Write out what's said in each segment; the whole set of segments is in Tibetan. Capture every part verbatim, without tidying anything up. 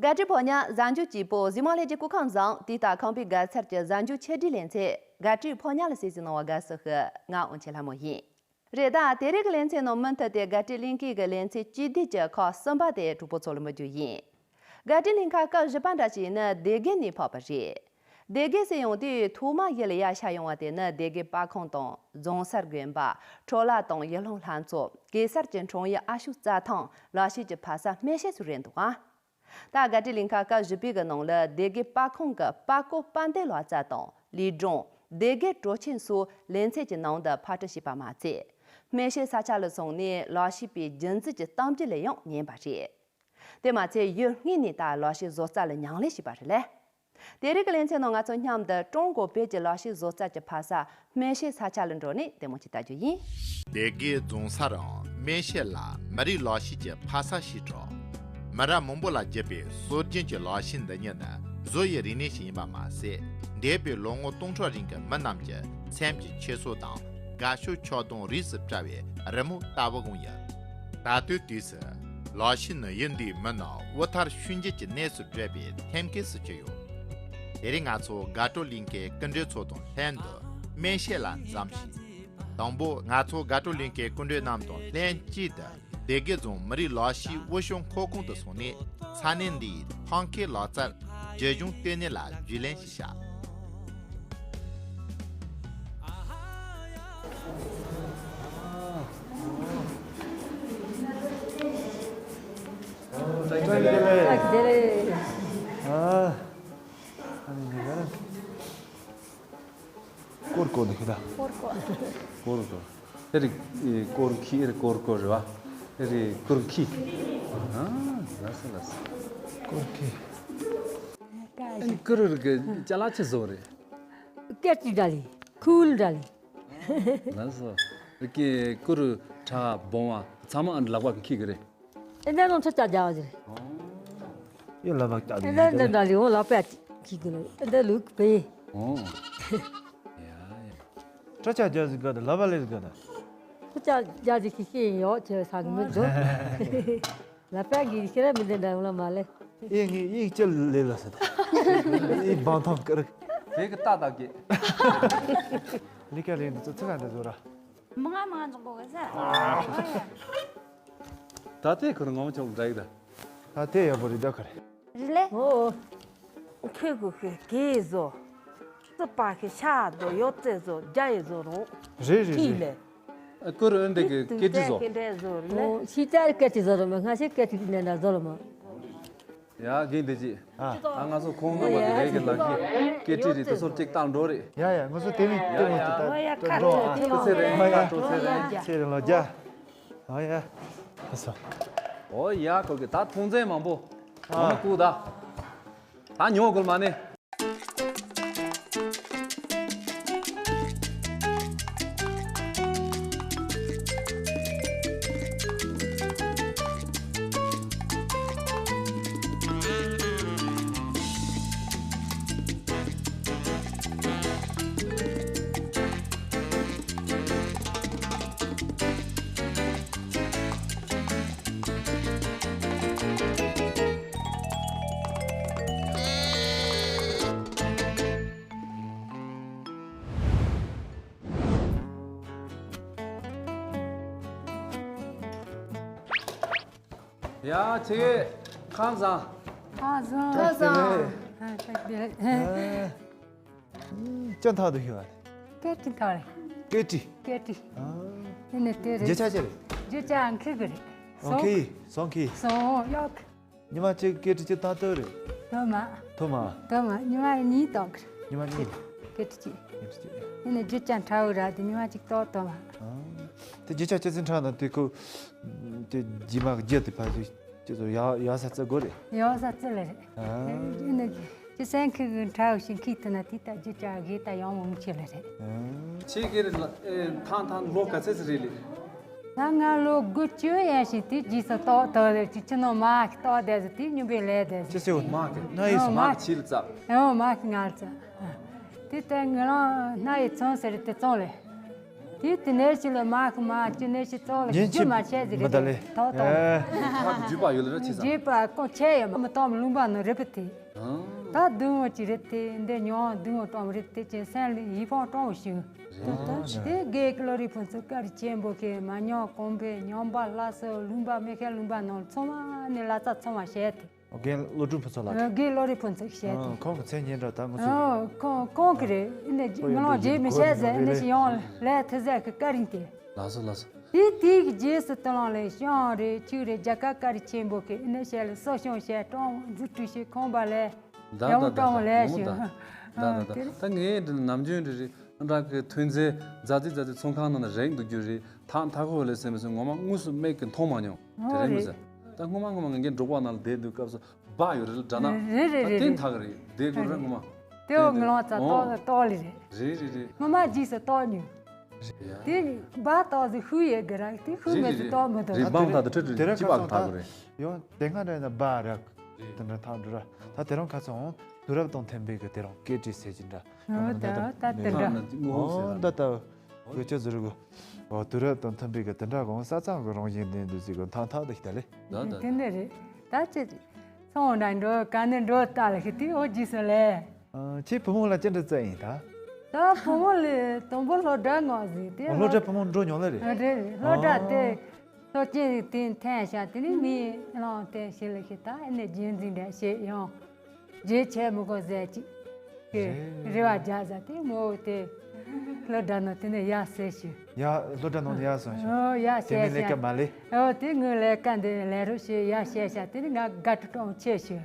དགའ་སྤྲོའི་ཕོ་ཉ་གཟའ་མཇུག་སྐྱིད་པོ། གཟིགས་མོ་ལྷན་རྒྱས་སྐུ་ཁམས་བཟང་། དུས་དང་ཁང་པའི་དགའ་ཚལ་གྱི་གཟའ་མཇུག་ཆེད་སྒྲིག་ལེ་ཚན་དགའ་སྤྲོའི་ཕོ་ཉ་ལ་གསན་གཟིགས་གནང་བར་དགའ་བསུ་ཞུ། ང་དབང་ཆེན་ལྷ་མོ་ཡིན། རེད་ད། དེ་རིང་གི་ལེ་ཚན་ནང་མུ་མཐུད་དེ་དགའ་སྤྲོའི་གླིང་གའི་གི་ལེ་ཚན་བཅུ་བདུན་གྱི་ཁག་གསུམ་པ་དེ་གྲོགས་པོ་ཚོ་ལ་འབུལ་རྒྱུ་ཡིན། དགའ་སྤྲོའི་གླིང་ག་སྐབས་བཞི་པ་འདྲ་ཞིག་ནི་སྡེ་དགེ་ནས་ཕབ་པ་རེད། སྡེ་དགེ་ཟེར་ཡོང་དུས་ཐོག་མར་ཡིད་ལ་ཡར་ཤར་ཡོང་བ་དེ་ནི་སྡེ་དགེ་པར་ཁང་དང་རྫོང་སར་དགོན་པ། ཁྲོ་ལ་དང་ཡུལ་ལྷུང་ལྷ་མཚོ། གེ་སར་གྱི་འཁྲུངས་ཡུལ་ཨ་ཤོད་རྩྭ་ཐང་ལག་ཤེས་ཀྱི་ཕ་ས་སྨན་ཤེད་སོགས་རེད་འདུག་ཨ། ད་དགའ་སྤྲོའི་གླིང་ག་སྐབས་བཞི་པའི་གི་ནང་ལ་སྡེ་དགེ་པར་ཁང་གི་པར་བརྐོས་པར་འདེབས་ལག་རྩལ་དང་ལས་སྒྲུང་། སྡེ་དགེ་གྲོ་ཆེན་སོགས་ལེ་ཚན་གྱི་ནང་དུ་ཕབ་སྒྲིག་བྱས་པ་མ་ཚད། སྨན་ཤེད་ས་ཆ་ལ་སོང་ནས་ལག་ཤེས་པའི་རྒྱུན་འཛིན་གྱི་གཏམ་རྒྱུད་ལ་ཡང་ཉན་པ་རེད། དེ་མ་ཚད་ཡུལ་དངོས་ནས་ད་ལག་ཤེས་བཟོ་རྩལ་ལ་ཉམས་ལེན་བྱས་པ་རེད་ལ། དེ་རིང་གི་ལེ་ཚན་ནང་ང་ཚོ་མཉམ་དུ་ཀྲུང་གོ་བོད་ཀྱི་ལག་ཤེས་བཟོ་རྩལ་གྱི་ཕ་ས་སྨན་ཤེད་ས་ཆ་ལ་འགྲོ་ནས་ལྟད་མོ་ཅིག་ལྟ་རྒྱུ་ཡིན། སྡེ་དགེ་རྫོང་སར་སྨན་ཤེད་ལ་མི་རིགས་ལག་ཤེས་ཀྱི་ཕ་ས་ཞེས་གྲགས། མི་རབས་མང་པོ་ལ་བརྒྱུད་པའི་སྲོལ་རྒྱུན་གྱི་ལག་ཤེས་འདི་ཉིད་ནི་བཟོ་ཡི་རིག་གནས་ཤིག་ཡིན་པ་མ་ཟད། འདས་པའི་ལོ་ངོ་སྟོང་ཕྲག་རིང་གི་མི་རྣམས་ཀྱི་སེམས་ཀྱི་འཁྱེར་སོ་དང་དགའ་ཕྱོགས་ཆགས་སྡང་རིས་སུ་བྲལ་བའི་རི་མོ་ལྟ་བུའང་ཡིན། ད་ལྟའི་དུས་སུ་ལག་ཤེས་ནི་ཡུལ་འདིའི་མི་རྣམས་དབུལ་ཐར་ཤུལ་འགྱེད་ཀྱི་གནས་སུ་བགྲོད་པའི་ཐེམ་སྐས་སུ་གྱུར་ཡོད། དེ་རིང་ང་ཚོ་དགའ་སྤྲོ་གླིང་གའི་སྐུ་མགྲོན་ཚོ་དང་ལྷན་དུ་སྨན་ཤེད་ལ་འཛོམས་ཤིང་། དང་པོ་ང་ཚོ་དགའ་སྤྲོ་གླིང་གའི་སྐུ་མགྲོན་རྣམས་དང་ལྷན་གཅིག་ཏུ་སྡེ་དགེ་རྫོང་མི་རིགས་ལག་ཤེས་དབུལ་ཕྱུག་མཁོ་ཁང་དུ་སོང་ནས་ས་གནས་འདིའི་ཐང་ཀའི་ལག་རྩལ་བརྒྱུད་གཞུང་ལྟེ་གནས་ལ་རྒྱུས་ལེན་ཞིག་བྱ། ཨ། ཨ་ནི་འདི་ག་རེ། ཀོར་ཀོ་འདི་ཁི་ད། ཀོར་ཀོ། ཀོར་ཀོ། ཨེ་རི་ཀོར་ཁི། ཨེ་རི་ཀོར་ཀོ་རེད་བ། ཨེ་རི་ཀོར་ཁི། ཨ། ལགས་སོ་ལགས་སོ། ཀོར་ཁི། ཨ་ནི་ཀོར་རི་གི་ཅ་ལག་ཆི་བཟོ་རེད། ཀེ་ཏི་འདྲ་ལི། ཁུལ་འདྲ་ལི། ལགས་སོ། ཨེ་ཀི་ཀོར་ཁྲ་བོང་བ་ཚང་མ་ཨ་ནི་ལག་པ་གི་ཁི་གི་རེད། ཨེ་འདྲ་ནང་ཚོ་ཅག་རྒྱག་པ་ཟེར། ཡོད་ལ་བག་ཅག་ཨེ་འདྲ་འདི་འདྲ་ལི་འོ་ལག་པ་ཁི་གི་ལ་ཨེ་འདྲ་ལུག་པེ། ཨོ། ཡ་ཡ། ཁྲ་ཅག་རྒྱག་ཟིག་ག་ད་ལ་བ་ལེ་ཟིག་ག་ད། ཁྲ་ཅག་རྒྱག་ཟིག་ཁི་ཁི་ཡོད་ཆེ་ས་གི་མི་འདུག་ལ་པ་གི་ཁི་ར་མི་འདི་འདྲ་ལ་མ་ལེ། ཨེ་ངི་ཨེ་ཅི་ལེ་ལ་ས་ད། ཨེ་བང་ཐང་ཀར། དེ་གི་ཏག་ཏག་གི། ལི་ཀ་ལེ་འདི་ཚོ་ཚིག་ག་འདི་བཟོ་ར། མང་ང་མང་ང་འཇོག་གོ་གི་ས། ད་ལྟའི་ཁོ་རང་ངོ་མ་ཆོག་འདྲ་ཡི་ད། ད་ལྟའི་ཡག་པོ་རེད་ད་ཁ་རེད། རེད་ལེ། ཨོ། ཁོས་གོ་ཁོས་གེ་བཟོ། རྩི་པ་ཁོས་ཤ་བཟོ། ཡོད་ཙེ་བཟོ། རྒྱ་ཡི་བཟོ་རུང་། རེད་རེད་ཁྲིད་རེད། ལེ། ཨ་ཀུ་རུ་འདི་གི་ཀེ་ཏི་བཟོ། ཁེ་འདྲ་བཟོ་རེད་ལེ། ཨོ་ཤི་ཅར་ཀེ་ཏི་བཟོ་རུང་མ་ང་ཤི་ཀེ་ཏི་ནས་འདྲ་བཟོ་རུང་མ། ཡ་རྒན་དེ་ཅི། ཨ། ཨ་ང་ཚོ་ཁོང་རྣམ་པ་དེ་རེད་གི་ལག་གི་ཀེ་ཏི་རེད་དེ་ཚོར་ཅིག་བཏང་འགྲོ་རེད། ཡ་ཡ་ང་ཚོ་དེ་ནི་ཡ་ལྟོས་ཡ། མ་ཐུབ་ད་ད་འགྲོ་ཨ། ཁ་ཚེ་རིང་ཁ་ཚེ་རིང་། ཚེ་རིང་ལ་རྒྱ། ཨ་ཡ། ཨ་ས། ཨོ་ཡ་ཁོ་གི་ད་ཐོང་ཚན་མང་པོ། ཨ། མ་ནི་ཀུ་ད། ད་ཉོ་དགོས་མ་ནི། ཡ་ཆེ་གེ་ཁམས་བཟང་། ཁམས་བཟང་། ཁམས་བཟང་། ཨ་ད་དེ། ཨ། ཅི་ཐག་ཏུ་ཤི་བ་རེད། ཀེ་ཏི་ཐག་རེད། ཀེ་ཏི། ཀེ་ཏི། ཨ། ཨེ་ནས་དེ་རེད། རྒྱུ་ཆ་ཅི་རེད། རྒྱུ་ཆ་ཨང་ཁི་གི་རེད། ཨང་ཁི། སོང་ཁི། སོང་ཡོག་ཉི་མ་གཅིག་ཀེ་ཏི་གཅིག་བཏང་ཐུབ་རེད། ཐུབ་མ། ཐུབ་མ། ཐུབ་མ། ཉི་མ་གཉིས་བཏང་གི་རེད། ཉི་མ་གཉིས། ཀེ་ཏི་གཅིག་ཀེ་ཏི་གཅིག་ཨེ་ནས་རྒྱུ་ཆ་ཕྲ་བོ་ར་དེ་ཉི་མ་གཅིག་ཏོག་ཐུབ་མ། ཨ། དེ་རྒྱུ་ཆ་ཅི་ཙམ་ཕྲ་ན་དེ་ཁོ། དེ་རྗེས་མ་རྒྱུ་དེ་ཕ་དེ་ཅི་ཚོ་ཡག་ཡག་ས་བརྩི་དགོས་རེད། ཡག་ས་བརྩི་ལེ་རེད། ཨ། ཨེ་ནས་ཅི་སེང་ཁི་གི་ཕྲ་བོ་ཞིག་ཁི་ཐུབ་ན་དེ་ལྟ་རྒྱུ་ཆ་གི་ད་ཡོང་མང་ཆེ་ལེ་རེད། ཨ། ཁྱེད་ཀྱི་རེད་ལ་ཨེ་ཐང་ཐང་ལོ་ག་ཚད་ཙམ་རེད་ལེ། ད་ང་ལོ་དགུ་བཅུ་ཡན་ཞིག་དེ་རྗེས་སུ་ཏོག་ཏོག་རེད་ཅིག་ཅི་ནོ་མ་གི་ཏོག་བསྡད་ཟེར་དེ་སྨྱོན་པའི་ལས་བསྡད་ཟེར། ཅི་ཟེར་བ་མ་གི་ན་ཡིས་ཨོ་མ་མ་གི་ཕྱིར་ཙབ། ཨོ་མ་གི་ངར་ཙབ། དེ་ལྟར་ངི་རང་སྣ་ཡི་ཚོང་ཟེར་དེ་བཙོང་ལེ། དེ་དེ་ནས་ཞིག་ལ་མ་ཁི་མ་ཅི་ནས་ཞིག་ཙོག་ལ་ཉིན་རྒྱུ་གཅིག་མ་ཆད་ཟིག་མི་ད་ལེ། རེད་ཐོག་ཐོག་ཨེ། ཕར་རྒྱུད་པ་ཡོད་ལ་ར་ཆེ་ས། རྒྱུད་པ་ཀོ་ཆད་ཡོད་མ་མི་ཐོག་མི་ལུང་པ་ནོ་རེད་པ་དེ། ཨང་། ད་སྡུག་བོ་ཅི་རེད་དེ་འདི་ཉོ་སྡུག་བོ་སྟོང་རེད་དེ་ཅན་སེམས་ལ་ཡིད་ཕངས་སྟོང་ཞིག་རེད་རེད། དེ་དགེ་ཀླུ་རི་ཕུན་ཚོགས་བཀའ་དྲིན་ཆེན་པོ་ཁེ་མ་ཉོ་གོང་འཕེལ་ཉོན་པ་ལྷ་སོ་ལུང་པ་མེ་ཁའི་ལུང་པ་ནང་ཚང་མ་ནི་ལ་ཙ་ཚང་མ་བཤད་དེ། རྒན་བློ་གྲོས་ཕུན་ཚོགས་ལགས། རྒན་བློ་གྲོས་ཕུན་ཚོགས་བཤད་དེ། ཁོང་གི་མཚན་སྙན་གྲགས་ད་ང་ཚོ། ཁོང་ཁོང་གི་རེད་ཨེ་ནས་ཁོ་ཡིན་ང་ལོ་རྗེས་མི་བཤད་ཟེར་ཨེ་ནས་ཡོང་ལས་ཐུ་ཟེར་གི་བཀའ་དྲིན་དེ། ལགས་སོ་ལགས་སོ། དེ་དེའི་རྗེས་སུ་དུ་ལང་ལས་ཤང་རེ་ཆུ་རེ་རྒྱ་གར་བཀའ་དྲིན་ཆེན་པོ་གི་ཨེ་ནས་བཤད་ལ་གསོ་སྐྱོང་བྱས་ཀྲང་འཛུགས་སྐྲུན་བྱས་ཁང་པ་ལས་ད་ཡང་ད་ད་ཀྲང་ད་ལས་ངོ་མ་ཤིང་ད། ད་ད་ད་ད་ད་ངས་འདི་ནམ་རྒྱུན་འདི་རེད་ཨ་འདྲ་གི་ཐོན་རྫས་རྫ་རྫི་རྫ་རྫི་ཚོང་ཁང་ནང་ན་རེག་འདུག་རྒྱུ་རེད་ཐག་མཐའ་ཁོ་ལས་ཟེར་མི་ཟེར་ངོ་མ་དངོས་སུ་མིག་གིས་མཐོང་མ་མྱོང་དེ་རེད་མི་ཟེར། ད་ངོ་མ་ངོ་མ་ངས་འགན་འབྲོག་པ་ནང་ལ་བསྡད་དུས་སྐབས་སུ་སྦ་ཡོད་རེད་ལ་དྲ་ན་རེད་རེད་ད་རེད་བསྟན་རེད། ཐག་རེད་བསྡད་དགོས་རེད་ངོ་མ། དེ་འོ་ངི་ལོང་ཙ་ཏོག་ཏོག་ལི་རེད། རེད་རེད་རེད། ངོ་མ་རྗེས་སུ་ཏོག་ཉུ། རེད་ཡ། དེ་སྦ་ཏོག་ཟི་ཧུ་ཡེ་གི་ར་དེ་ཧུ་མེ་ཟི་ཏོག་མི་ཏོག་རེད་སྦང་ཐག་ཏུ་ཁྲི་ཁྲི་དེ་ར་ཅི་ཁ་སོང་ད་སྦག་ཐག་རེད། ཡོང་དེ་སྔ་འདྲ་ཡིན་ན་སྦ་རག་དེ་འདྲ་ཐག་འགྲོ་ར་ད་དེ་རང་ཁ་སོང་དུས་རབས་དང་མཐུན་པའི་གི་དེ་རང་སྐད་ཅིག་ཟེར་གྱི་འདྲ། ཨོ་ད་ད་དེ་འདྲ། ཨོ་ད་ད་གོ་ཅི་ཟེར་གོ། དུས་རབས་དང་མཐུན་པའི་གི་དེ་འདྲ་གོང་ས་ཚང་གི་རང་བཞིན་ལྡན་འདུག་ཟེར་གོ་ཐང་ཐང་དུ་ཞིག་ད་ལེ། ད་ད། དེ་འདྲ་རེད། ད་ཅི་ཚོང་འདྲ་འགྲོ་ག་ནས་འགྲོ་ལྟ་ལ་ཤི་དུས་ཨོ་རྗེས་སུ་ལེ། ཨ། ཁྱེད་བུ་མོ་ལ་ཅི་འདྲ་བཙལ་ཡིན་ད། ད་བུ་མོ་ལས་དང་པོ་སློབ་གྲྭ་ངོ་ཟིག་དེ་ཨོ་སློབ་གྲྭ་བུ་མོ་འགྲོ་མྱོང་ལེ་རེད། རེད་རེད་སློབ་གྲྭ་དེ། ཨོ། སློབ་ཆེན་དེ་འཐེན་བྱ་དེ་ནི་མི་ལོང་དེ་ཞིག་ལ་ཤི་ད་ཨེ་ནས་རྒྱུན་འཛིན་འདྲ་བྱེད་ཡོང་། རྗེས་ཆེ་མི་གོ་ཟེར་ཅིག་གི་རེ་བ་རྒྱག་ཟ་དེ་མོ་དེ་སློབ་གྲྭ་ནང་དེ་ནས་ཡར་སོང་ཞིག་ཡ་སློབ་གྲྭ་ནང་ནས་ཡར་སོང་ཞིག་ཨོ་ཡར་དེ་མིན་ལས་ཀ་མ་ལས། ཨོ་དེ་ངོས་ལས་ཀ་འདི་ལས་རོགས་ཞིག་ཡར་བཤད་ཤག་དེ་ནི་ང་དགའ་སྤྲོ་གཏོང་ཆེ་ཞིག་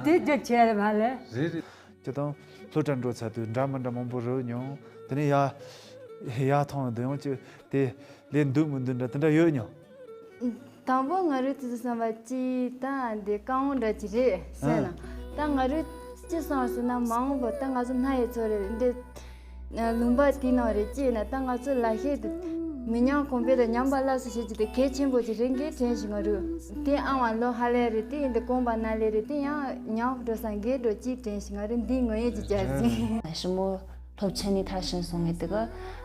དེ་རྒྱུ་ཆེ་མ་ལས། རེད་རེད། ཅི་དང་སློབ་གྲྭ་འགྲོ་ཚར་དུས་འདྲ་མི་འདྲ་མང་པོ་རོལ་མྱོང་དེ་ནས་ཡར་ཡར་ཐོན་དུ་ཡང་ཅི་དེ་ལས་འདུག་མི་འདུག་འདྲ་དེ་འདྲ་ཡོད་མྱོང་། དང་པོ་ང་རོས་དུས་སུ་བསམ་པ་ཅི་ད་འདི་རྐང་བ་འདྲ་ཅི་རེད་ཟེར་ན། ཨ། ད་ང་རོས་ཅི་སོང་ཟེར་ན་མ་འོངས་པ་ད་ང་ཚོ་སྣ་ཡི་ཚོ་རེད་འདི། ལུང་པ་དེའི་ནང་རེད་ཅི་ཡིན་ན་ད་ང་ཚོ་ལ་ཤེད་དུ་མི་ཉམས་གོང་འཕེལ་དང་ཉམས་པ་སླར་གསོ་བྱེད་རྒྱུ་དེ་གལ་ཆེན་པོ་ཅིག་རེད་འགའི་དྲན་ཞིག་ང་རོས་དེ་ཨང་བ་ལོ་ཧ་ལས་རེད་དེ་ཡིན་དུ་གོང་པ་ན་ལས་རེད་དེ་ཡང་ཉམས་འགྲོ་ས་འགའི་འགྲོ་ཅི་དྲན་ཞིག་ང་རོས་འདི་ངོ་ཡེ་ཅི་བྱ་ཟིན། ཞི་མོ། སློབ་ཆེན་ནས་མཐར་ཕྱིན་སོང་ངས་དེ་ག་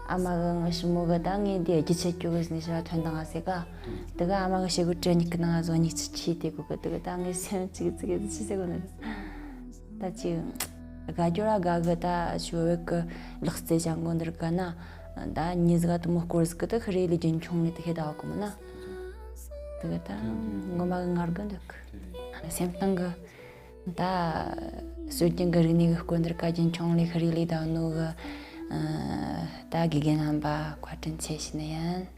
ཨ་མ་གི་ངའི་ཞི་མོ་གི་ད་ངས་འདི་རྒྱུ་ཆད་སྐྱོ་གི་ཟིན་ཞེས་པ་ཐོན་དང་ང་ཟེར་ག་དེ་ག་ཨ་མ་གི་ཞེ་གི་སྤྲད་ཉིག་གི་ནང་ང་བཟོ་ཉིག་ཅི་ཆི་དེ་གུ་གི་དེ་ག་ད་ངའི་སེམས་ཅིག་ཅིག་ཅི་ཟེར་གོ་ནི་ད་ཅི་དགའ་སྐྱོ་ར་དགའ་གི་ད་ཞོ་བེ་གི་ལག་རྩལ་བྱ་མགོ་འདིར་ག་ན་ད་ཉིས་ག་དུ་མོ་སྐོར་ཟིག་གི་ད་ཁི་རེ་ལི་རྒྱུན་འཁྱོངས་ནས་དེ་ཁེ་ད་གོ་མ་ན་དེ་ག་ད་ངོ་མ་གི་ངར་གི་འདུག་གི་སེམས་གཏིང་གི་ད་སྲོལ་རྒྱུན་གྱི་རིག་གནས་ཀྱི་སྐོར་འདིར་བཀའ་དྲིན་ཆུང་ལས་ཤི་རི་ལི་དང་ནོ་གི་ད་དགེ་རྒན་རྣམ་པ་བཀའ་དྲིན་ཆེ་ཞུ་ནི་ཡིན།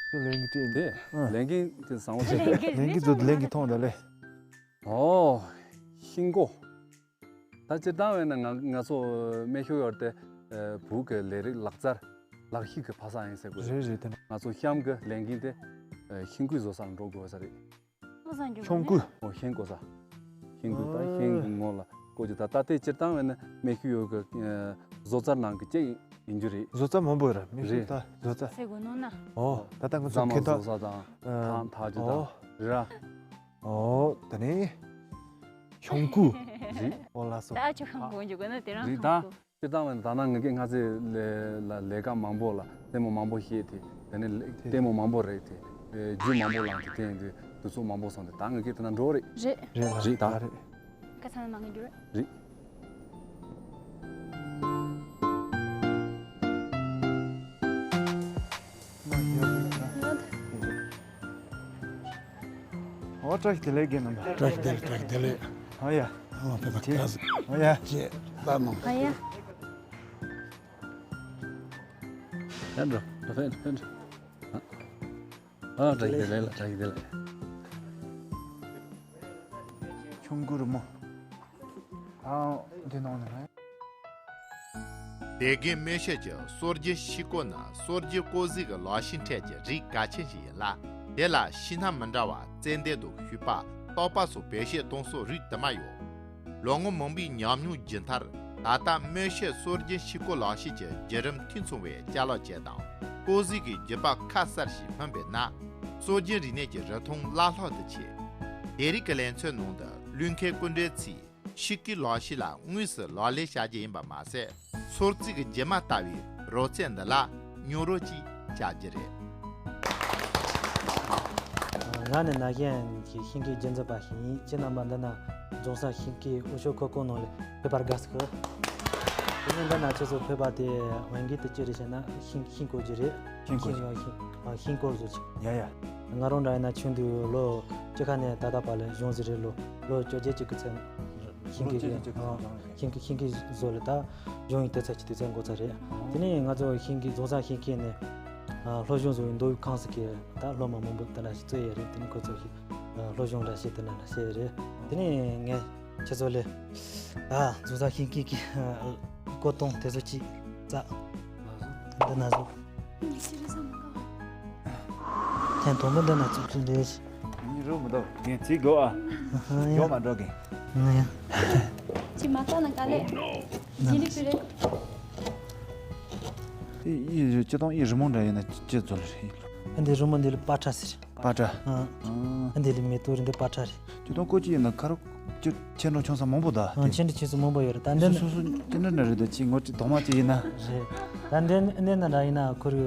ཁྱོད་ལས་འགན་དེ་ཨ། ལས་འགན་དེ་བཟང་བོ་ཞིག་རེད། ལས་འགན་ཚོ་ལས་འགན་ཐོངས་ད་ལེ། ཨོ། ཤིང་ཀོ། ད་སྤྱིར་བཏང་བས་ན་ང་ང་ཚོ་སྨད་ཤོག་ཡོར་ཏེ་བོད་ཀྱི་ལས་རིགས་ལག་རྩལ་ལག་ཤེས་ཀྱི་ཕ་ས་ཡིན་ཟེར་དགོས་རེད། རེད་རེད་དེ་ང་ཚོ་གཤམ་གྱི་ལས་འགན་དེ་ཤིང་ཀོའི་བཟོ་ས་ལ་འགྲོ་དགོས་ས་རེད། ཆོང་ཀུ། ཨོ་ཤིང་ཀོ་ས། ཤིང་ཀོ་ད་ཤིང་གི་ངོ་ལ་ཀོ་ཅི་ད་ད་ལྟའི་སྤྱིར་བཏང་བས་ན་སྨད་ཤོག་ཡོར་གི་བཟོ་རྩལ་ནང་གི་གཅིག་ཡིན་རྒྱུ་རེད། བཟོ་རྩལ་མང་པོ་ཡོད་ར་སྨད་ཤོག་ད་བཟོ་རྩལ། ཟེར་དགོས་ནོ་ན། ཨོ་ད་ལྟ་ང་ཚོ་རྫ་མ་ཁེ་ད་བཟོ་ས་དང་ཨ་ཐང་ཐག་ཅི་ཨོ་དང་རི་ར། ཨོ་ད་ནི་ཤིང་ཀུ། རེད། ཨོ་ལ་སོ། ད་ཆུ་ཁང་གོན་རྒྱུ་དགོས་ན་དེ་རང་རེད་ད། ཁང་གོན། སྤྱིར་བཏང་བས་ན་ད་ནང་ངེད་ཀྱི་སྔ་ཚེ་ལས་ལས་ཀ་མང་པོ་ལ་ལྟད་མོ་མང་པོ་བཤད་དེ་དེ་ནས་ལྟད་མོ་མང་པོ་རེག་དེ་རྒྱུ་མང་པོ་བླངས་ཏེ་དེ་ཡིན་དུས་དུས་ཚོད་མང་པོ་སོང་སྟེ་ད་ངེད་ཀྱི་དེ་ན་འགྲོ་རེད། རེད། རེད་ལ་རེད་ད། ད་རེད། ཁ་ཚང་མ་ངེད་རྒྱུ་རེད། རེད། ཨོ་བཀྲ་ཤིས་བདེ་ལེགས་རྒན་རྣམ་པ། བཀྲ་ཤིས་བདེ་ལེགས་བཀྲ་ཤིས་བདེ་ལེགས། ཨ་ཡ། ཨ་ཕེ་ཕ་ཁ་ཟིག་ཨ་ཡ། ཅེ་ད་མང་། ཨ་ཡ། ཕན་འགྲོ་ཕན་འགྲོ་ཕན་འགྲོ། ཨ་བཀྲ་ཤིས་བདེ་ལེགས་ལ་བཀྲ་ཤིས་བདེ་ལེགས། ཆུང་ཀུ་རི་མོ། ཨ་འདི་ནང་ནས། དེ་གའི་སྨོན་ཤད་ཀྱི་སྲོལ་རྒྱུན་ཤིང་ཀོ་ནི་སྲོལ་རྒྱུན་ཀོ་ཟིག་གི་ལག་ཤེས་ཁྲོད་ཀྱི་རིགས་གལ་ཆེན་ཞིག་ཡིན་ལ། དེ་ལ་ཤིང་སྣ་མི་འདྲ་བ་ཙན་དན་དང་བྱུག་པ་སྟག་པ་སོགས་བེད་སྤྱོད་གཏོང་སྲོལ་རིགས་དུ་མ་ཡོད། ལོ་ངོ་མང་པོའི་ཉམས་མྱོང་བརྒྱུད་མཐར་ད་ལྟ་སྨོན་ཤད་སྲོལ་རྒྱུན་ཤིང་ཀོ་ལག་ཤེས་ཀྱི་བརྒྱུད་རིམ་འཐུས་ཚང་བའི་ཅ་ལག་ཅིག་དང་ཀོ་ཟིག་གི་རྒྱུད་པ་ཁ་གསལ་ཞིག་སྨིན་པས་ན། སྲོལ་རྒྱུན་རིག་གནས་ཀྱི་རིན་ཐང་བླ་ལྷག་ཏུ་ཆེ། དེ་རིང་གི་ལེ་ཚན་ནང་དུ་གླུ་མཁན་སྐུ་མགྲོན་ཚོས་ཤིང་ཀོའི་ལག་ཤེས་ལ་དངོས་སུ་ལག་ལེན་བྱ་རྒྱུ་ཡིན་པ་མ་ཟད། སོར་རྩེ་གི་རྒྱུ་མ་ལྟ་བུའི་རོལ་རྩེད་འདི་ལ་ ཉོ་རོགས་ཅིག་བྱ་རྒྱུ་རེད། ང་ནི་ན་གཞོན་གྱི་ཤིང་སྐྱེས་རྒྱུན་འཛིན་པ་ཞིག་ཡིན། ཁྱེད་རྣམ་པ་འདི་ན་རྫོང་སར་ཤིང་སྐྱེས་འོས་ཤོག་འཁོར་ཁང་ནང་ལ་ཕེབས་པར་དགའ་བསུ་ཞུ། དེ་ནས་འདི་ན་ཁྱེད་ཚོ་ཕེབས་པ་དེ་འོས་འགན་དེ་ཅི་རེད་ཟེར་ན་ཤིང་ཤིང་བརྐོ་རྒྱུ་རེད། ཤིང་བརྐོ་རྒྱུ། ཤིང་ཤིང་བརྐོ་བཟོ་རྒྱུ། ཡ་ཡ། ང་རང་འདྲ་ཡིན་ན་ཆུང་དུས་ལོ་བཅུ་ཁ་ནས་ད་ལྟ་བར་ལ་གཞུང་ཟེར་རེད། ལོ་ལོ་བཅོ་བརྒྱད་ཅིག་གི་ཚད། ཤིང་གི་ལོ་བཅུ་བཅུ་གི་ཚད་ཨ། སྦྱངས་རེད། ཤིང་གི་ཤིང་གི་བཟོ་ལ་ད་གཞུང་ཡིན་དེ་ཚད་ཀྱི་དུས་ཚོད་འགོར་ཚར་རེད། དེ་ནས་ང་ཚོ་ཤིང་གི་རྫོང་སར་ཤིང་སྐྱེས་ནས་ཨ། སློབ་སྦྱོང་བཟོ་བའི་མདོ་དབུས་ཁང་སི་གི་ད་སློབ་མ་མང་པོ་དེ་འདྲ་ཞིག་བཙལ་ཡོད་རེད། དེ་ནས་ཁོ་ཚོ་ཞིག་ཨ། སློབ་སྦྱོང་འདྲ་བྱས་དེ་འདྲ་འདྲ་བྱས་ཡོད་རེད། དེ་ནས་ངས་ཁྱེད་ཚོ་ལ་ད་རྫོང་སར་ཤིང་སྐྱེས་ཀྱི་ཨ། བརྐོ་སྟངས་དེ་ཚོ་ཅིག་རྩ་འདི་ན་བཟོ། ཐེངས་དང་པོ་འདི་ན་བཙུགས་ཚུལ་འདི། ཡིན་རུང་མི་འདུག་རྒན་ཚིག་དགོས་ཨ། ཡོད་མ་འགྲོ་རྒན། ང་ཡང་། ཅི་མ་ལྟ་ན་དཀའ་ལས། ལྗིད་ལི་པི་རེད། དེ་ཡི་སྤྱི་བཏང་ཡི་རི་མོ་འདྲ་ཡིན་ན་ཅི་ཚོ་ལ་རེད། ཨ་འདི་རི་མོ་འདི་ལ་པ་ཏྲ་ཟེར། པ་ཏྲ། ཨ། ཨ་འདི་ལ་མེ་ཏོག་རེད། འདི་པ་ཏྲ་རེད། སྤྱི་བཏང་ཀོ་ཅི་ཡིན་ན་ཁ་རོག་ཅི་ཆེ་འགྲོ་ཆུང་ས་མང་པོ་ད། ཨ་ཆེ་འགྲོ་ཆུང་ས་མང་པོ་ཡོད་རེད། ད་འདི་སོ་སོ་སོ་ཅི་འདྲ་འདྲ་རེད། ད་ཅི་ངོ་ཅི་དོག་མ་ཅི་ཡིན་ན། རེད། ད་འདི་འདི་ན་འདྲ་ཡིན་ན་ཁོ་རུ་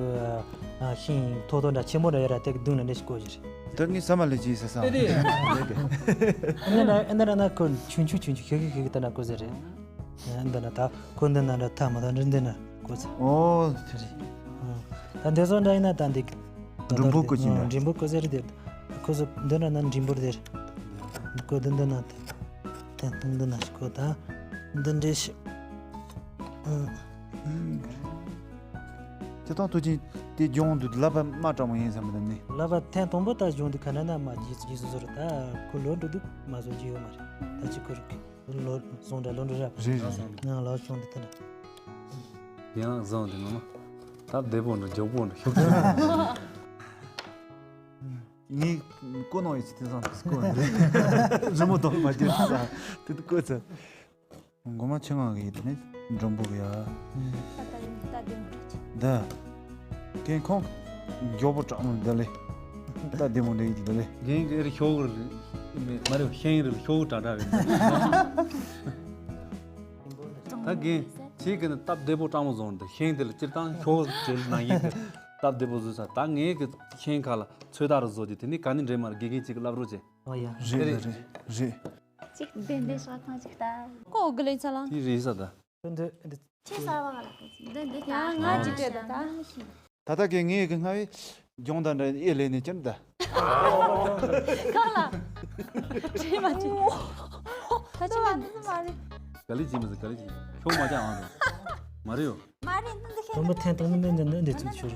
ཤིང་ཐོག་ཐོག་འདྲ་ཆེན་པོ་འདྲ་ཡོད་ར། དེ་གི་མདུན་ལ་འདྲ་ཞིག་བརྐོ་རྒྱུ་རེད། ད་ངས་ཟ་མ་ལས་ཅི་ཟ་ས། ཨེ་རེད། ཨེ་འདི་ན་ཨེ་འདི་ན་ན་ཁོ་ཆུང་ཆུང་ཆུང་ཆུང་ཤིག་ཤིག་ཤིག་ད་ན་བརྐོ་ཟེར་རེད། ཨེ་འདི་ན་ད་ཁོ་འདི་ན་འདྲ་ཐ་མ་ད་འདི་འདི་ན་བརྐོ་ཟེར། ཨོ་དེ་རེད། ཨ་ད་འདི་ཚོ་འདྲ་ཡིན་ན་ད་འདི་འགྲེང་བུ་བརྐོ་གི་ན། འགྲེང་བུ་བརྐོ་ཟེར་རེད་དེ། ཁོ་ཚོ་འདི་ན་ན་འགྲེང་བུ་རེད། ཁོ་འདི་འདི་ན་དེ་འདི་ན་ཁོ་ད་འདི་འདྲ་ཞིག་ཨ། དེ་དང་དུས་ཆེན་དེ་སྦྱོང་དུས་ལབ་པ་མ་དྲང་མོ་ཡིན་བསམ་པ་དང་ནི། ལབ་པ་ཐེངས་དང་པོ་ད་སྦྱོང་དུས་ག་འདྲ་ན་མ་རྗེས་རྗེས་སུ་ཟོར་ད་ཁོ་ལོ་འགྲོ་དུས་མ་བཟོ་རྒྱུ་ཡོད་མ་རེད། ད་ཅི་ཁོ་རུ་ལོ་བཟང་འདྲ་ལོ་འགྲོ་ར། རེད་རེད་རེད། ང་ལོ་སྦྱོང་དུས་ད་འདྲ། ཡང་བཟང་དེ་ངོ་མ། ད་བདེ་པོ་འགྲོ་མགྱོགས་པོ་འགྲོ་ཤོག་ངས་ཀོ་ནང་ཡོད་ཚེ་དེང་སང་ཀོ་ནང་རེད། རི་མོ་དང་མ་བསྒྱུར་ས་དེ་དུ་ཀོ་ཚ། མགོ་མ་ཆེ་ངང་གི་དེ་ནས་འགྲོན་པོ་གི་ཡ། ད་ད་ཡིན་ད་དེ་འགྲོ་ཅི། ད། ཀན་ཁོང་མགྱོགས་པོ་དྲག་མོ་འདི་ལས། ད་བདེ་མོ་འདི་ཡིན་འདི་ལས། རྒན་གྱི་རི་ཤོག་རི་མ་རེད། ཤིང་རི་ཤོག་དྲག་དྲག་རེད། ད་རྒན་ཁྱེད་ཀྱི་ནི་སྟབས་བདེ་པོ་དྲག་མོ་བཟོ་འདི་ཤིང་དེ་ལ་སྤྱིར་བཏང་ཤོག་དེ་ནང་བཞིན་གྱི་སྟབས་བདེ་པོ་བཟོས་ས། ད་ངས་གི་ཤིང་ཁ་ལ་ཚོད་ལྟ་རུ་བཟོ་རྒྱུ་དེ་ནི་ག་ནི་འདྲེ་མར་དགེ་རྒན་གཅིག་གི་བསླབ་རོགས་བྱེད། ཨོ་ཡ། རེད་རེད་རེད། གཅིག་བདེ་བདེ་ཤོག་ཐང་གཅིག་ལྟ། ཀོ་གི་ལེན་ཚ་ལང་། དེ་རེད་ས་ད། འདི་འདི། ཆེ་ས་བ་ལ་ཀོ་ཅི་འདི་འདི་ཡ་ང་ཅི་བྲེ་ད་ད། ད་ལྟ་གི་ངའི་གི་སྔ་བའི་ལྗོངས་དང་འདྲ་ཨེ་ལས་ནས་ཀྱང་ད། གང་ལ། བྲེ་མ་ཅི། ད་ཅི་མ་འདི་མ་རེད། ག་ལི་ཅི་མི་ཟེར་ག་ལི་ཅི་ཁྱོད་མ་ཅག་ཨང་དང་། མ་རེད་ཡོ། མ་རེད་འདི་འདི་ཤེས། དང་པོ་ཐེངས་དང་པོ་འདི་འདི་འདི་ཚུགས་ཆུ་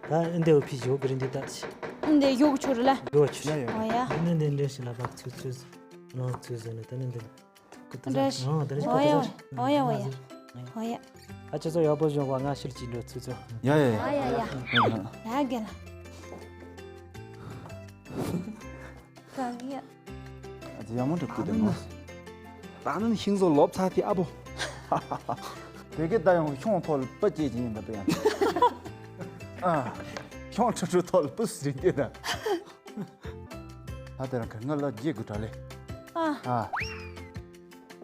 རེད། ད་འདི་འོ་ཕི་ཞོག་གི་རིན་འདི་ད་ཆི། འདི་ཡོག་ཆོ་རེད་ལ། ཡོག་ཆོ། ཡ་ཡ། ཨོ་ཡ། འདི་འདི་འདི་ཞི་ལ་བག་ཚུགས་ཚུགས། ནང་ཚུགས་ཟེར་ནས་ད་ནི་འདི། འདྲ་ཞིག་ཨོ་ཡ་ཨོ་ཡ་ཨོ་ཡ་ཨོ་ཡ། ཨ་ཁྱེད་ཚོ་ཡག་པོ་བྱུང་བ། ང་ཕྱིར་གྱིས་འགྲོ་ཚུགས་ཚུགས། ཡ་ཡ་ཡ། ཨོ་ཡ་ཡ། ཡ་རྒན་ལ། གང་ཡ། ཨ་ཙི་ཡག་མོ་འགྲུབ་ཀྱི་འདུག་མོ། ད་ནི་ཤིང་བཟོ་ལོབ་ཚ་དེ་ཨ་བོ། དེ་གི་ད་ཡང་ཤོང་ཐོག་ལ་སྤུ་སྐྱེས་ཀྱི་ཡིན་ད་པ་ཡང་། ཨ། ཤོང་ཁྲི་ཁྲི་ཐོག་ལ་སྤུ་སྲིད་དེ་ད། ཨ་དེ་རང་གི་ང་ལ་རྗེས་དགོས་དྲ་ལེ། ཨ། ཨ།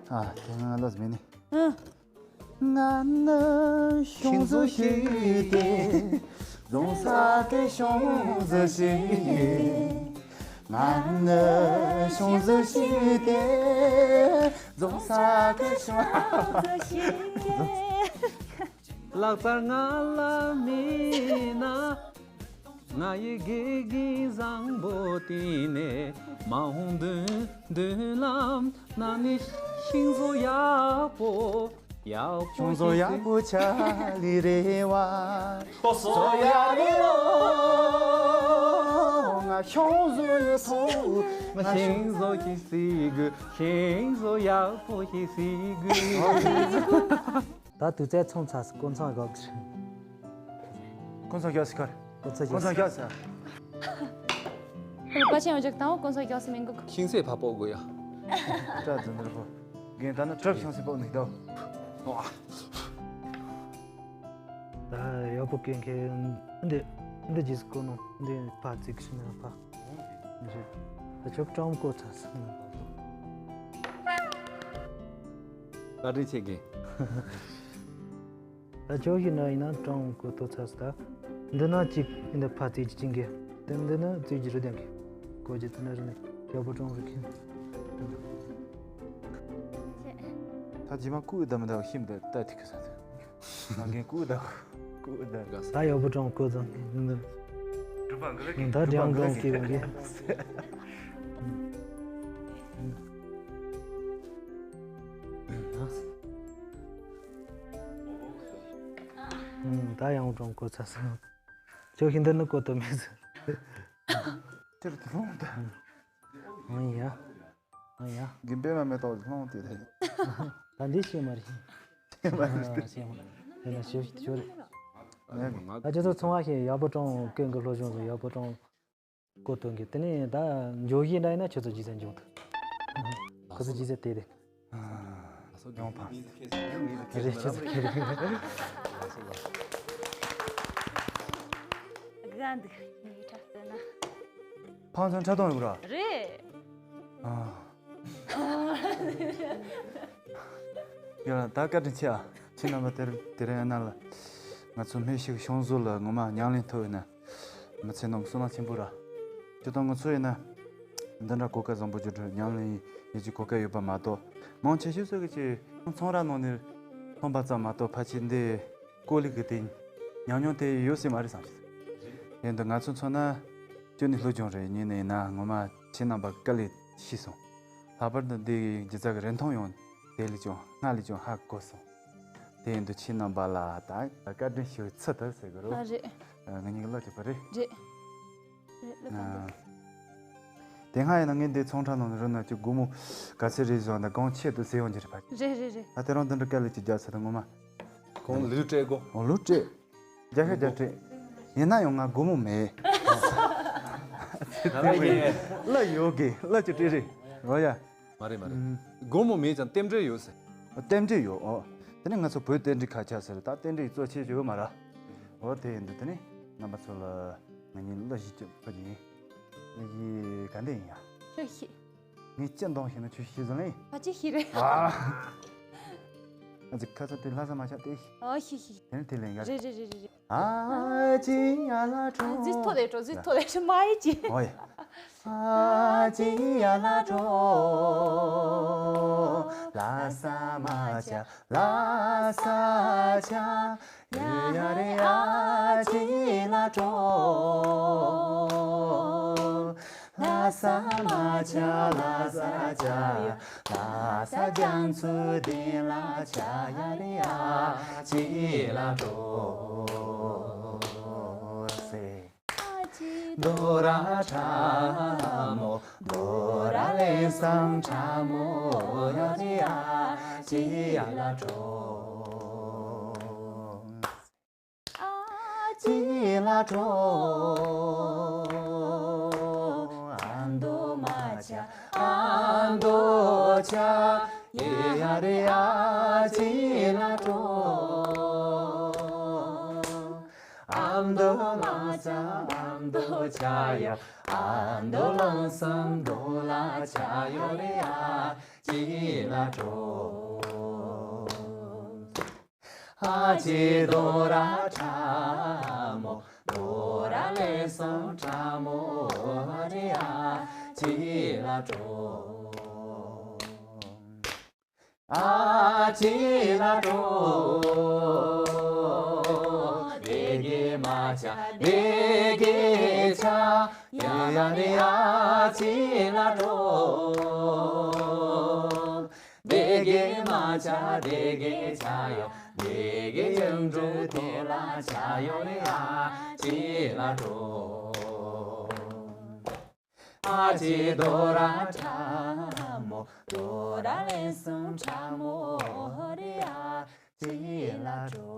ཨ་དེ་ང་ལ་མེད་ནི། ཨ། ང་ནི་ཤོང་བཟོ་ཞིག་སྟེ། རྫོང་ས་གི་ཤོང་བཟོ་ཞིག་ང་ནི་ཤོང་བཟོ་ཞིག་སྟེ། རྫོང་ས་གི་ཤོང་བཟོ་ཞིག་ལག་རྩལ་ང་ལ་མེད་ན། ང་ཡི་དགེ་རྒན་བཟང་པོ་དེ་ནས་མ་འོངས་མདུན་མདུན་ལམ་ན་ནི་ཤིང་བཟོ་ཡག་པོ། ཡག་པོ་ཤིང་བཟོ་ཡག་པོ་ཆ་ལི་རེ་བ། ཤིང་བཟོ་ཡག་རེ་ལོ། ང་ཤིང་བཟོ་ཡི་ཐོག་ང་ཤིང་བཟོ་ཞིག་སྲིད་དགོས། ཤིང་བཟོ་ཡག་པོ་ཞིག་སྲིད་དགོས། ད་དུས་ཚོད་ཚང་ཚར་སོང་། ཀུན་ཚང་གོག་གི། ཀུན་ཚང་གོག་སི་ཁར། ཀུན་ཚང་གོག་སི། ཀུན་ཚང་གོག་སི། ཨ། པ་ཆེན་འོ་ཅག་དང་ཀུན་ཚང་གོག་སི་མིན་གོ། ཤིང་ཚད་ཕ་པོ་དགོས་ཡ། སྐྲ་འཛིན་རེ་པོ། རྒན་ད་ནི་གྲབ་ཤིང་སི་པོ་ནི་དོ། ད་ཡག་པོ་ཀན་ཁེ་འདི་འདི་ཇིས་ཀོ་ནོ་འདི་ཕ་ཙིག་ཤི་ན་ཕ། ད་ཆོག་ཀྲམ་ཀོ་ཚ་སི། བཀའ་དྲིན་ཆེ་རྒན། ད་ཅོག་ཤི་ན་ཡིན་ན་ཀྲང་གོ་ཏོ་ཚ་སི་ད། འདི་ན་གཅིག་འདི་ཕ་ཙི་ཅི་ཅིང་གི། དེ་འདི་ན་ཙི་ཅི་རུ་དེང་གི། གོ་ཅི་ཙི་ན་རུ་ནི་ཡག་པོ་ཀྲང་རུ་ཁྱིམ། ད་ཇི་མ་ཀུ་ད་མི་ད་ཤིམ་ད་ད་ཐིག་ས་ད། ང་གི་ཀུ་ད་ཀུ་ད། ད་ཡག་པོ་ཀྲང་གོ་ཙང་འདི། གྲུབ་པ་འགི་ལ་ད་ཀྲང་ཀྲང་ཀི་གི། ད་ཡང་ཀྲང་གོ་ཚ་སི། ཅོག་ཤི་འདི་ནི་གོ་ཏོ་མེད་ཟེར། དེར་དུ་ལོང་ད། ཨང་ཡ། ཨང་ཡ། གིན་པེ་མ་མེ་ཏོག་ལོང་དེ་རེད། ད་འདི་ཤེས་མ་རེད། ཤེས་མ་རེད། ཤེས་མ་རེད། དེ་ན་ཞུ་ཞུ་རེད། ཨ་ཅོ་ཚོ་ཚོང་བ་ཤེས་ཡག་པོ་ཀྲང་ཀུན་གི་སློབ་སྦྱོང་དུ་ཡག་པོ་ཀྲང་གོ་ཏོ་གི། དེ་ནས་ད་འཇོག་ཡིན་ན་ཡིན་ན་ཁྱོད་ཚོ་ཇི་ཚད་འཇོག་ཐུབ། ཁོ་ཚོ་ཇི་ཚད་དེ་རེད། ཡོང་ཕ། རེད་ཁྱོད་ཚོ་ཁྱེད་རེད། དགའ་འདུག་ངའི་འཁྲབ་སྟོན་ན། ཕང་ཚང་ཁྲ་གཏོང་ཡོད་ར། རེད། ཨ། ཡ་ད་བཀའ་དྲིན་ཆེ་ཨ། ཁྱེད་རྣམ་པ་དེར་དེ་རིང་ཨ་ན་ལ། ང་ཚོ་སྨན་ཞིག་ཤོང་བཟོ་ལ་ངོ་མ་ཉམས་ལེན་ཐུབ་ཡོད་ན། མི་ཚེ་ནང་བསོད་ནམས་ཆེན་པོ་ར། སྤྱིར་བཏང་ང་ཚོ་ཡིན་ན། འདི་འདྲ་གོ་སྐབས་བཟང་པོ་བརྒྱུད་འགྲོ་ཉམས་ལེན་ཡེད་རྒྱུ་གོ་སྐབས་ཡོད་པ་མ་གཏོགས། མང་ཆེ་ཤོས་ཚོ་གི་ཅིག་ཚོང་ར་ནང་ནས་ཐོན་པ་ཙམ་མ་གཏོགས་ཕལ་ཆེར་འདི་ཀོ་ལི་གི་དེ་ཉམས་མྱོང་དེ་ཡོད་སྲིད་མ་རེད་བསམ་གྱི་འདུག་ཡིན་འདུག་ང་ཚོ་མཚོན་ན། ཅོ་ནི་ལྷོ་ལྗོངས་རེད་ཉིན་ནས་ཡིན་ན་ངོ་མ་ཁྱེད་རྣམ་པ་དཀའ་ལས་ཤི་སོང་། ལྷག་པར་དུ་འདི་གི་སྒྱུ་རྩལ་གི་རིན་ཐང་ཡང་དེ་ལས་ཀྱང་སྔར་ལས་ཀྱང་ཧ་གོ་སོང་། དེ་ཡིན་དུས་ཁྱེད་རྣམ་པ་ལ་ད་བཀའ་དྲིན་ཞུ་ཚུལ་དུ་ཟེར་གི་རོ། ཨ་རེད། ང་གཉིས་ཀྱི་བློ་གཅིག་པ་རེད། རེད། རེད་བློ་བཏང་གི། དེ་སྔ་ཡིན་ན་ངས་འདི་ཚོང་ཁྲ་ནང་ནས་རོལ་ན་ཅིག་སྒོར་མོ་ག་ཚད་རེད་བཟོ་འདི་གང་ཆེད་དུ་ཟེར་ཡོང་གི་རེད་པ། རེད་རེད་རེད། ད་དེ་རང་འདི་འདྲ་དཀའ་ལས་ཅིག་རྒྱག་ཚར་ད་ངོ་མ། གང་ལུས་སྤྲད་གོ། འོ་ལུས་སྤྲད། རྒྱ་ཤ་རྒྱ་སྤྲད། ཡིན་ན་ཡང་ང་སྒོར་མོ་མེད། ང་ལ་ཡོད། གླ་ཡོད་གི་གླ་ཅིག་སྤྲད་རེད། འོ་ཡ། མ་རེད་མ་རེད། ཨུམ། སྒོར་མོ་མེད་ཀྱང་རྟེན་འབྲེལ་ཡོད་ཟེར། རྟེན་འབྲེལ་ཡོད་ཨོ། དེ་ནས་ང་ཚོ་བོད་རྟེན་འབྲེལ་ཁ་ཆག་ཟེར་ད་རྟེན་འབྲེལ་གཙོ་ཆེ་ཞིག་ཡོད་མ་རེད། འོ་དེ་ཡིན་དུས་དེ་ནས་རྣམ་པ་ཚོ་ལ་ང་གཉིས་གླུ་ཞིག་སྤྲད་ཕུལ་གྱི་ཡིན། གླུ་ཞིག་ག་འདྲ་ཡིན་ཡ། ཁྱོད་ཤེས། ངས་སྤྱི་འདོང་ཞིག་ན་ཁྱོད་ཤེས་ཟིན་ལེ། ཕ་ཅི་ཤེས་རེད། ཨ། ང་ཚོ་ཁ་ཚ་དེ་ལྷ་ས་མ་ཆགས་ཏེ། ཨ་ཤེས་ཤེས། དེ་ནས་དེ་ལེན་ག་རེད། རེད་རེད་རེད་རེད། ཨ་ཅི་ཡ་ལ་ཀྲོ། ཨ་ཟི་ཐོ་ལེ་ཀྲོ་ཟི་ཐོ་ལེ་ཀྲོ་མ་ཡི་ཅི། ཨོ་ཡ། ཨ་ཅི་ཡ་ལ་ཀྲོ། ལ་ས་མ་ཆ་ལ་ས་ཆ། ཡ་ཡ་རེ་ཨ་ཅི་ལ་ཀྲོ། ལ་ས་མ་ཆ་ལ་ས་ཆ། ལ་ས་རྒྱ་མཚོ་ལྡན་ལ་ཆ་ཡ་རེ་ཨ་ཅི་ལ་ཀྲོ་ཟེར། ཨ་ཅི་དོ་ར་ཁྲ་མོ་དོ་ར་ལེ་སང་ཁྲ་མོ་ཡ་རེ་ཨ་ཅི་ཡ་ལ་ཀྲོ། ཨ་ཅི་ལ་ཀྲོ། ཨ་མདོ་མ་ཆ་ཨ་མདོ་ཆ་ཡེ་ཡ་རེ་ཨ་ཅི་ལ་ཀྲོ། ཨ་མདོ་མ་ཆ་ཨ་མདོ་ཆ་ཡ། ཨ་མདོ་ལང་སང་མདོ་ལ་ཆ་ཡོ་རེ་ཨ་ཅི་ལ་ཀྲོ། ཨ་ཅི་དོ་ར་ཁྲ་མོ་དོ་ར་ལེ་སང་ཁྲ་མོ་རེ་ཨ་ཅི་ལ་ཀྲོ། ཨ་ཅི་ལ་ཀྲོ། དེ་གེ་མ་ཆ་དེ་གེ་ཆ་ཡ་ཡ་རེ་ཨ་ཅི་ལ་ཀྲོ། དེ་གེ་མ་ཆ་དེ་གེ་ཆ་ཡོ། དེ་གེ་ཡང་འགྲོ་དེ་ལ་ཆ་ཡོ་ལེ་ཨ་ཅི་ལ་ཀྲོ། ཨ་ཅི་དོ་ར་ཁྲ་མོ་དོ་ར་ལེ་སང་ཁྲ་མོ་རེ་ཨ་ཅི་ལ་ཀྲོ།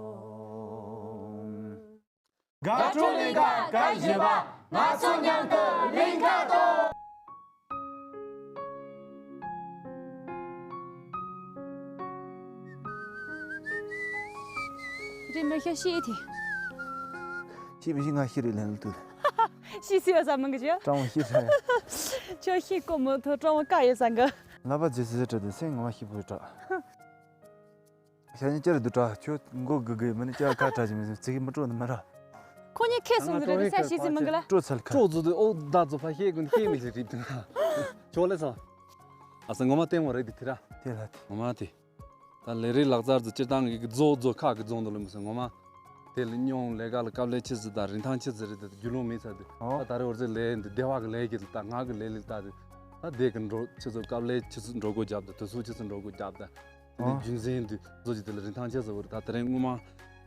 དགའ་སྤྲོ་གླིང་ག་སྐབས་བཞི་པ་ང་ཚོ་མཉམ་དུ་གླིང་ག་གཏོང་། རེད་མ་ཤ་ཤེས་དེ། ཤེས་མི་ཤེས་ང་ཤེས་རེད་ལན་ལ་ཏུ། ཤེས་སྲིད་པ་ཟ་མི་འགི་ཅི། ཀྲང་བ་ཤེས་ཚ་ཡ། ཁྱོད་ཤེས་ཀོ་མོ་ཐོ་ཀྲང་བ་ཀ་ཡོད་ས་འགི། ལ་པ་ཇེ་སི་ཟེར་དྲ་དེ་སེང་ངོ་མ་ཤེས་པོ་ཡོད་དྲ། ཤ་ཉེ་ཅར་དུ་དྲག་ཁྱོད་མགོ་སྒུར་གི་མིན་ན་ཅར་ཁ་གྲག་ཅིག་མིན་ཟེར་ཚིག་གི་མི་སྤྲོ་ནི་མ་ར། ཁོ་གཉིས་ཁེ་སོང་གི་རེད། རེད་ས་ཤེས་ཟིན་མི་འགི་ལ། སྤྲོ་ཚར་ཁ། སྤྲོ་ཚོ་དུ་ཨོ་ད་ཚོ་ཕ་ཤེས་ཀུན་ཤེས་མི་ཤེས་རིབ་དུ་ན། ཁྱོད་ལས་ཚོ། ཨ་ས་ངོ་མ་བསྟན་བ་རེད་དེ་དེ་ར། དེ་ལ་དེ། ངོ་མ་དེ། ད་ལས་རིགས་ལག་རྩལ་དུ་སྤྱིར་བཏང་གི་རྫོགས་རྫོགས་ཁག་གི་རྫོང་དུ་ལུས་མི་སོང་ངོ་མ། དེ་ལ་སྙོང་ལས་ཀ་ལ་དཀའ་ལས་ཆེ་ཟིག་དང་རིན་ཐང་ཆེ་ཟིག་རེད་དེ་རྒྱུས་ལོན་མེད་ཚར་དུས། ཨོ། ད་ད་རེ་བར་ཚེ་ལས་འདི་སྡེ་བ་གི་ལས་ཀྱི་ལ་ད་ང་གི་ལས་ལི་ལྟ་དུས། ད་དེ་གི་འགྲོ་ཆེ་ཚོ་དཀའ་ལས་ཆེ་ཚོ་འགྲོ་དགོས་རྒྱབ་དང་དུས་ཚོད་ཆེ་ཚོ་འགྲོ་དགོས་རྒྱབ་དང་། དེ་ནས་རྒྱུན་འཛིན་དུས་བཟོ་གྱི་དེ་ལ་རིན་ཐང་ཆེ་ཟེར་བ་རེད། ད་དེ་རིང་སྔོན་མ་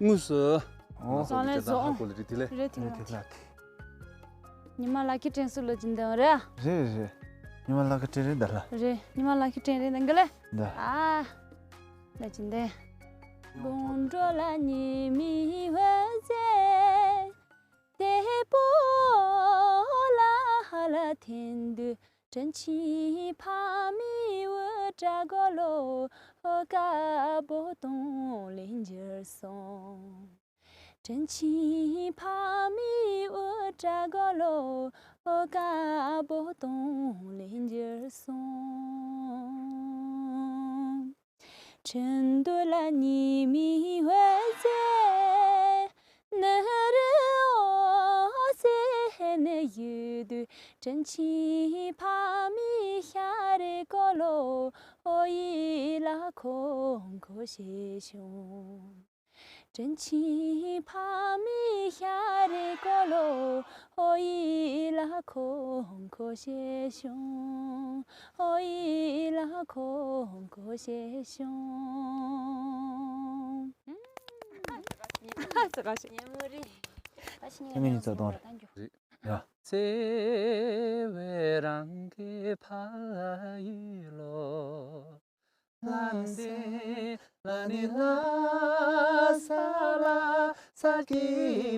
དངོས་སུ་ཨོ། ང་ཚོ་གི་ལག་ལེན་དེ་ལ་བཟོ་ཧ་གོ་ལེ་རེད་དེ་ལས། རེད་དེ་རེད་ལགས། དེ་ལགས། ཉི་མ་ལག་ཁྱི་དྲན་སུ་ལོ་ཅིན་དང་རེད། རེད་རེད། ཉི་མ་ལག་ཁྱི་དྲན་རེད་ད་ལ། རེད། ཉི་མ་ལག་ཁྱི་དྲན་རེད་ད་ག་ལེ། ད། ཨ། ལོ་ཅིན་དེ། དགོང་དྲོ་ལ་ཉི་མའི་འོད་ཟེར། དེ་པོ་ལ་ཧ་ལ་འཐེན་དུས། དྲིན་ཆེན་ཕ་མའི་འུར་སྒྲ་གོ་ལོ། ཨོ་དཀར་པོ་དོང་ལེན་འགྱུར་སོང་། དྲིན་ཆེན་ཕ་མའི་འུར་སྒྲ་གོ་ལོ། ཨོ་དཀར་པོ་དོང་ལེན་འགྱུར་སོང་། ཁྲིན་ཏུ་ལ་ཉི་མའི་འོད་ཟེར། ནུ་རི་འོད་ཟེར་ནི་ཡོད་དུས། དྲིན་ཆེན་ཕ་མའི་ཤ་རེ་ཀོ་ལོ། ཨོ་ཡི་ལ་ཁོ་ཁོ་ཞེས་བྱུང་། དྲིན་ཆེན་ཕ་མའི་ཤ་རེ་ཀོ་ལོ། ཨོ་ཡི་ལ་ཁོ་ཁོ་ཞེས་བྱུང་། ཨོ་ཡི་ལ་ཁོ་ཁོ་ཞེས་བྱུང་། ཨ་ཙི་ག་ཞིག་ཉེ་མོ་རེད། ཁྱེད་ངའི་ཉིན་ཚོ་གཏོང་རེད། ཡ། བརྩེ་བའི་རང་གི་ཕ་ཡུལ་ལོ། ལ་ནི་ལ་ནི་ལ་ས་ལ་ས་ཀི་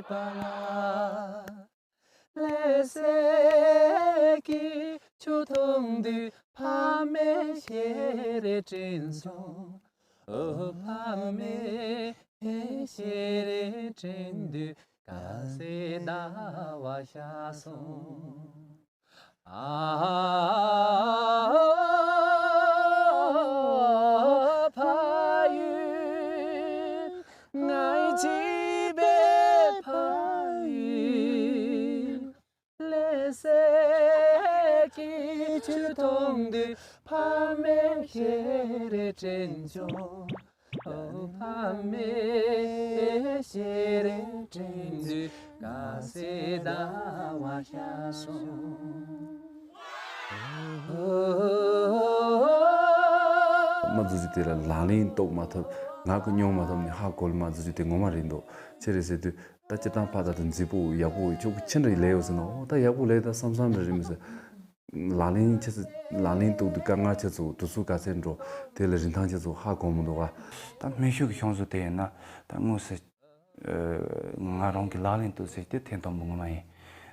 པ་ལ། ལེ་སེ་ཀི་ཆུ་འཐུང་དུས་ཕ་མའི་ཞལ་རས་དྲན་སོང་། ཨོ་ཕ་མའི་ཞལ་རས་དྲན་དུས་དགའ་སའི་ཟླ་བ་ཤར་སོང་། ཨ་ཕ་ཡུལ། ངའི་བྱིས་པའི་ཕ་ཡུལ། ལེ་སེ་ཀི་ཆུ་འཐུང་དུས་ཕ་མའི་ཞལ་རས་དྲན་བྱུང་། ཨོ་ཕ་མའི་ཞལ་རས་དྲན་དུས་དགའ་སའི་ཟླ་བ་ཤར་སོང་། མ་འཛུགས་ཀྱི་དེ་ལ་ལག་ལེན་གཏོགས་མ་ཐུབ། ངག་གི་མྱོང་མ་ཐུབ་ནས་ཧ་གོ་ལ་མ་འཛུགས་ཀྱི་དེ་ངོ་མ་རེད་འདུག་ཅི་རེད་ཟེར་དུས་ད་སྤྱིར་བཏང་ཕ་ད་དུ་མཛེས་པོ་ཡག་པོ་ཆོག་གི་ཆི་འདྲ་ལས་ཡོད་ཟེར་ན། ཨོ་ད་ཡག་པོ་ལས་ད་བསམ་བསམ་འདྲ་རེད་མི་ཟེར། ལག་ལེན་ཆི་ཟེར་ལག་ལེན་གཏོགས་དུས་དཀའ་ངལ་ཆི་ཚོ་དུས་ཚོད་ག་ཚད་འགྲོ། དེ་ལ་རིན་ཐང་ཆི་ཚོ་ཧ་གོ་མི་འདུག་བ། ད་སྨན་ཤོད་ཀྱི་ཤོང་ཚོ་དེ་ཡིན་ན་ད་དངོས་སུ་ང་རང་གི་ལག་ལེན་དུ་ཟེར་ཏེ་ཐེན་ཐོན་པོ་ངོ་མ་ཡིན།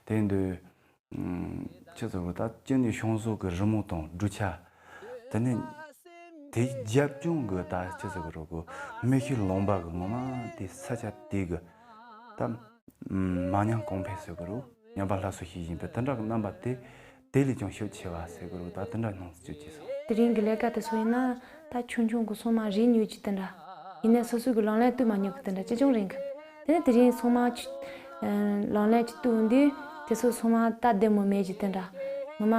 དེ་འདུག་ཆི་ཟེར་བ་ད་ཅི་ནས་ཤོང་ཟོག་གི་རི་མོ་དང་འབྲུ་ཆ། དེ་ནས་དེ་རྒྱབ་ལྗོངས་གི་ད་ཆི་ཟེར་བ་རོ་གོ། སྨན་ཤོད་ལུང་པ་གི་ངོ་མ་དེ་ས་ཆ་དེ་གི་ད་མ་ཉམས་གོང་འཕེལ་ཟེར་བ་རོ། ཉམས་པ་སླར་གསོ་ཞིག་ཡིན་པས་དེ་འདྲ་གི་རྣམ་པ་དེ་དེ་ལས་ཀྱང་ཤུགས་ཆེ་བ་ཟེར་བ་རོ། ད་དེ་འདྲ་སྣང་ཚུལ་ཅིག་སོང་། དེ་རིང་གི་ལས་ཀ་དེ་ཚོ་ཡིན་ན་ད་ཆུང་ཆུང་གི་སོ་མ་རིག་ཉོས་ཀྱི་དེ་འདྲ། ཡིན་ནའི་སོ་སོ་གི་ལག་ལེན་བསྟོད་མ་ཉོས་གི་དེ་འདྲ་ཅི་ཅུང་རིང་གི། དེ་ནས་དེ་རིང་སོ་མ་ཆུ་ལག་ལེན་ཆུ་བསྟོད་འདི་དེ་ཚོ་སོ་མ་ད་བདེ་མོ་མེད་ཀྱི་དེ་འདྲ། ངོ་མ་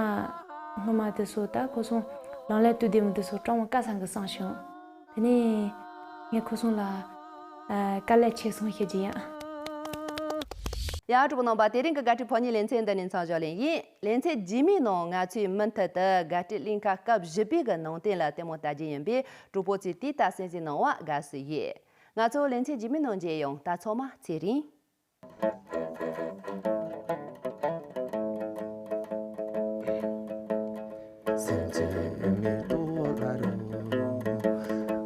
ངོ་མ་དེ་ཚོ་ད་ཁོ་སོང་ལག་ལེན་བསྟོད་བདེ་མོ་དེ་ཚོ་སྤྲང་མོ་ཀ་སང་གི་སང་བྱུང་། དེ་ནས་ངས་ཁོ་སོང་ལ་དཀའ་ལས་ཆེ་སོང་ཞེས་ཀྱི་ཡིན། ཡ་གྲོགས་པོ་རྣམ་པ། དེ་རིང་གི་དགའ་སྤྲོའི་ཕོ་ཉའི་ལེ་ཚན་འདི་ནས་མཚམས་འཇོག་ལེན་ཡིན། ལེ་ཚན་རྗེས་མའི་ནང་ང་ཚོས་མུ་མཐུད་དུ་དགའ་སྤྲོའི་གླིང་ག་སྐབས་བཞི་པའི་གི་ནང་དོན་ལ་ལྟད་མོ་ལྟ་རྒྱུ་ཡིན་པས་གྲོགས་པོ་ཚོས་དེ་ལྟ་གསན་གཟིགས་གནང་བ་དགའ་བསུ་ཡོད། ང་ཚོ་ལེ་ཚན་རྗེས་མའི་ནང་མཇལ་ཡོང་། ད་ཚང་མ་ཚེ་རིང་། སེམས་ཅན་མི་དྲོ་ལ་རོ།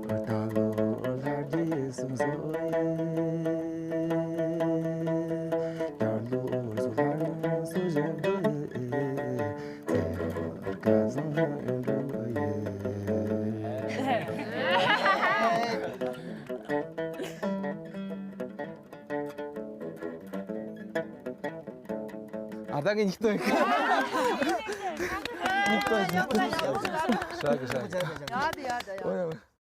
ད་ལོ་ལྷ་རྗེ་གསུམ་བཟོ་ཡེ། ད་ལོ་སུ་ལྷ་རང་སུ་ཞབས་རྗེ། ཚེ་ཧར་སྐལ་བཟང་ཨེ་འགྲོ་ཡེ། ཨ་ད་གི་ཉིག་ཏོ་ཡིན། ཉིག་ཏོ་ཉིག་ཏོ། ཤ་གི་ཤ་གི། ཡ་ད་ཡ་ད་ཡ། ཨོ་ཡ།